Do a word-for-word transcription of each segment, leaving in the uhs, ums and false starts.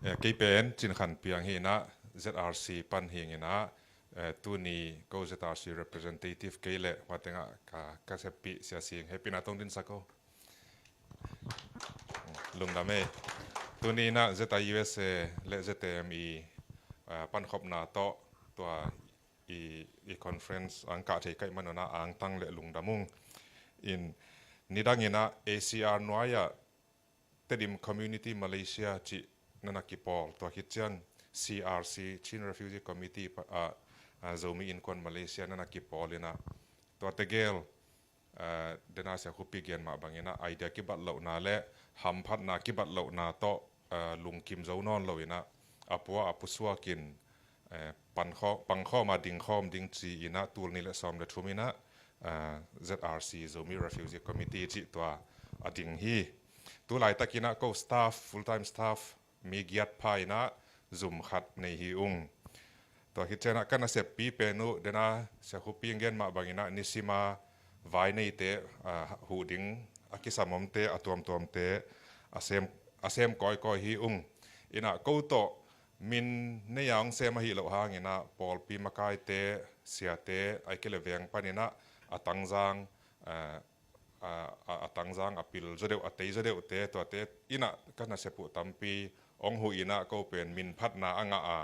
Eh, kei pen Cin Khan Piang hi inah, Z R C pan hi inah, eh, tuni ko Z R C representative kei leh hua tengah ka, ka seppih Sia Sing, hehpihna tong dinsak o. Lungdam ei. Tuni inah Z I U S A le Z A M i, eh, pankhopna tawh tua i, i conference ang kah thei kaih manunah angtang le lungdam ung. In nidang inah A C R nuai-ah Tedim Community Malaysia cih na na kipawl, tua khit ciang C R C, Chin Refugee Committee pa, ah, ah, Zomi Innkuan Malaysia na na kipawl inah, tua tegel, ah, dena Sia Khupi gen mah bang inah idea kibat lohna le hamphatna kibat lohna tawh, ah, lungkim zo nawn lo inah a pua a pusuakin, eh, pankhawm, pangkhawm a dingkhawm ding ci inah tul nih le sawm le thum inah, ah, Z R C, Zomi Refugee Committee cih tua a ding hi. Tulaitak inah ko staff, full time staff mi giat pha inah zum khat nei hi ung. Tua khit ciang inah ka naseppi pen uh dena Sia Khupi gen mah bang inah nisima vai neite, ah, huh ding a kisam omte a tuamtuamte a sem, a sem kawikawi hi ung. Inah ko tawh min nei a hong sem ahi loh hang inah pawlpi makaite, siate, ahih kei leh veng pan inah a tangzang, eh, a, a, a tangzang a pil zaw deuh, a tei zaw deuhte, tuate inah ka nasep uh tampi hong huh inah ko pen minphatna a ngah a,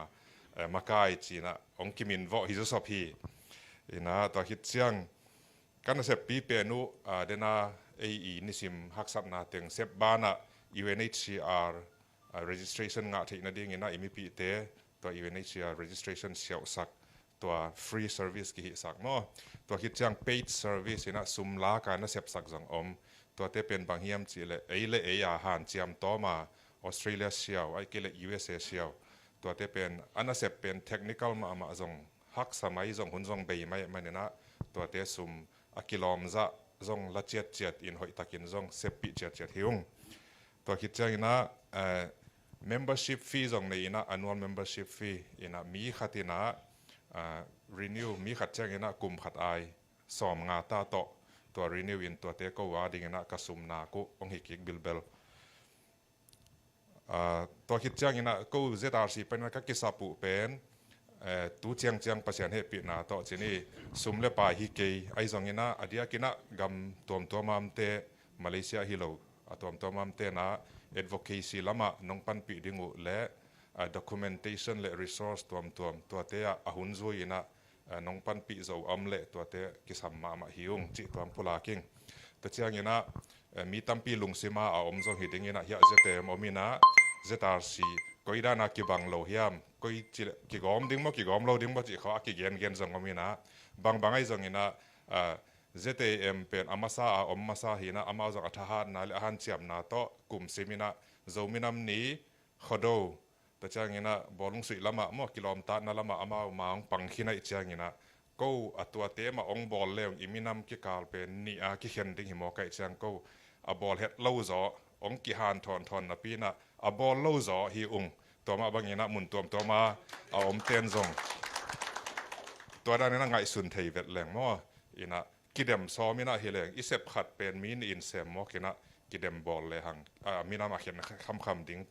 eh, makai ci inah hong kiminvawh hi zawsop hi. Inah tua khit ciang ka naseppi pen uh, ah, dena ei i nisim haksatna teng sep banah U N H C R, ah, registration ngah theih nading inah i mipihte tua U N H C R registration siauhsak, tua free service kihihsak maw. Tua khit ciang paid service inah sum lak a nasepsak zong om. Tuate pen bang hiam cih leh ei le ei a hanciam tawm a, Australia siau, ahih kei leh U S A siau. Tuate pen a nasep pen technical mahmah zong haksa mai zong hun zong bei mai man inah tuate sum a kilawm zah zong la ciatciat in hoihtakin zong seppih ciatciat hi ung. Tua khit ciang inah, eh, membership fee zong nei inah, annual membership fee inah mi khat inah, ah, renew, mi khat ciang inah kum khat ai sawm nga ta tawh tua renew in tuate ko a ding inah ka sum nak uh hong hi kik bilbel. Ah, tua khit ciang inah ko Z R C pan inah ka kisap uh pen, eh, tu ciangciang Pasian hehpihna tawh ci ni, sum le pai hi kei, ahi zong inah a diak inah gam tuamtuam a omte, Malaysia hi lo a tuamtuam a omte inah advocacy lamah nong panpih ding uh le, ah, documentation le resource tuamtuam tuate ah a hun zui inah, eh, nong panpih zo a om leh tuate kisam mahmah hi ung cih tua hong pulak ing. Tua ciang inah, eh, mi tampi lungsima a om zong hi ding inah hiah Z A M om inah Z R C koi dan a kibang lo hiam, koi cih leh kigawm ding maw kigawm lo ding maw cih khawng a kigengen zong om inah, bangbang ahi zong inah, ah, Z A M pen a masa a om masa hi inah amau zong a thahatna le a hanciamna tawh kum sim inah Zomi Nam Ni, Khuado, tua ciang inah bawlung suih lamah maw kilawmtatna lamah amau ma hong pang khin ahih ciang inah ko a tuate mah hong bawl le hong i minam kikal pen nih a kikhen ding hi mawk ahih ciang ko a bawl het lo zaw hong kihanthawn thawn napi inah a bawl lo zaw hi ung. Tua mah bang inah mun tuamtuam a a omten zong tua dan inah ngaihsun thei vet leng maw inah kidem sawm inah hi leng, i sep khat pen mi nih in sem mawk inah kidem bawl le hang, ah, minam a khen khamkham ding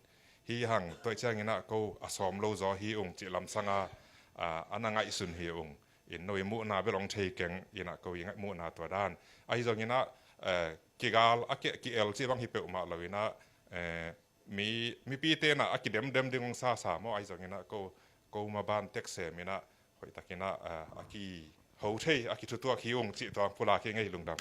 hi hang. Tua ciang inah ko a sawm lo zaw hi ung cih lamsang a, ah, a na ngaihsun hi ung. In no i muhna bel hong thei keng inah ko i ngaih muhna tua dan. Ahi zong inah, eh, kigal a ki, ki-el cih bang hi peuhmah lo inah, eh, mi, mipite inah a kidemdem ding hong sasa maw, ahi zong inah ko, ko maban tek sem inah hoihtak inah, ah, a kiho thei, a kithutuak hi ung cih tua hong pulak hi ing ei, lungdam.